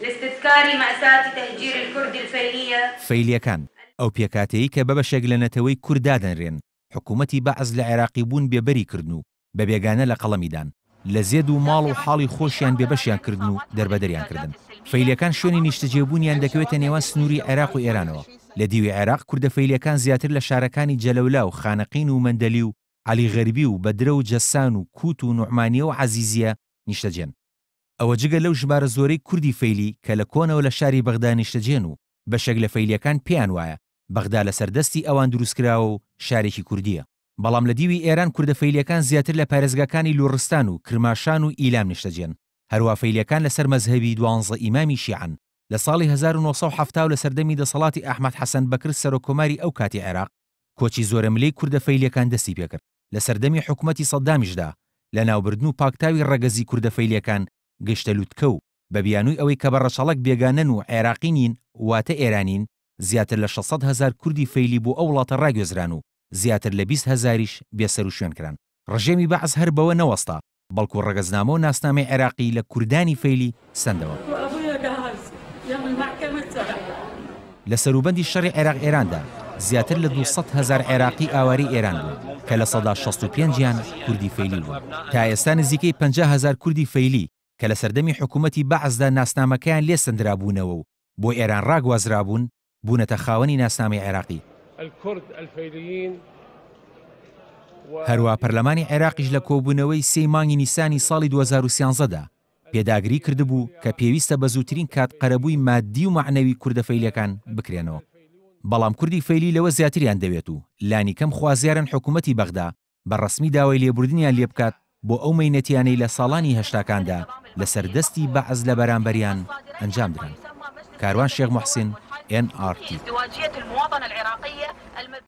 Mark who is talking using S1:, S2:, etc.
S1: لاستذكار مأساة تهجير الكرد الفەیلیە.
S2: فەیلیەکان، ئەو پێکهاتەیەی کە بە بەشێک لە نەتەوەی کورد دادەنرێن، حکوومەتی بەعس لە عێراقیبوون بێبەری کردن و بە بێگانە لە قەڵەمی دان، لە زێد و ماڵ و حاڵی خۆشیان بێبەشیان کردن و دەربەدەریان کردن. فەیلیەکان شوێنی نیشتەجێبوونیان دەکەوێتە نێوان سنووری عێراق و ئێرانەوە. لە دیوی عێراق کوردە فەیلیەکان زیاتر لە شارەکانی جەلەولا و خانەقین و مەندەلی و عەلی غەربی و بەدرە و جەسان و کووت و نوعمانیە و عەزیزیە نیشتەجێن. ئەوە جگە لەو ژمارە زۆرەی کوردی فەیلی کە لە کۆنەوە لە شاری بەغدا نیشتەجێن و بەشێک لە فەیلیەکان پێیان وایە بەغدا لەسەر دەستی ئەوان دروستکراوە و شارێکی کوردییە. بەڵام لە دیوی ئێران کوردە فەیلیەکان زیاتر لە پارێزگاکانی لوڕستان و کرماشان و ئیلام نیشتەجێن. هەروا فەیلیەکان لەسەر مەزهەبی دوانزە ئیمامی شیعەن. لە ساڵی 1970 و لە سەردەمی دەسەڵاتی ئەحمەد حەسەن بەکر سەرۆککۆماری ئەو کاتی عێراق، کۆچی زۆرەملێی کوردە فەیلیەکان دەستی پێکرد. لە سەردەمی حکومەتی سەدامیشدا لەناوبردن و پاکتاوی ڕەگەزی کوردە فەیلیەکان گەیشتە لوتکە و بە بیانووی ئەوەی کە بە ڕەچەڵەک بێگانەن و عێراقی نین واتە ئێرانین زیاتر لە 600 هەزار کوردی فەیلی بۆ ئەو وڵاتە ڕاگوێزران و زیاتر لە 20 هەزاریش بێسەروشوێن کران. ڕژێمی بەعس هەر بەوە نەوەستا، بەڵکو ڕەگەزنامە و ناسنامەی عێراقی لە کوردانی فەیلی سەندەوە. لە سەروبەندی شەڕی عێراق-ئێراندا زیاتر لە 200 هەزار عێراقی ئاوارەی ئێران بوون کە 65% یان کوردی فەیلی بوون. تا ئێستا نزیکەی 50 هەزار کوردی فەیلی کە لە سەردەمی حکوومەتی بەعسدا ناسنامەکەیان لێ سەندرابوونەوە و بۆ ئێران ڕاگوازرابوون، بوونەتە خاوەنی ناسنامەی عێراقی. هەروا پەرلەمانی عێراقیش لە کۆبوونەوەی سێی مانگی نیسانی ساڵی 2013 دا پێداگری کردبوو کە پێویستە بە زووترین کات قەرەبووی ماددی و مەعنەوی کوردە فەیلیەکان بکرێنەوە. بەڵام کوردی فەیلی لەوە زیاتریان دەوێت و لانیکەم خوازیارن حکوومەتی بەغدا بە ڕەسمی داوای لێبوردنیان لێ بکات بۆ ئەو مەینەتیانەی لە ساڵانی هەشتاکاندا لەسەر دەستی بەعس لە بەرامبەریان ئەنجام دران. کاروان شێخ موحسین، ئێن ئاڕ تی.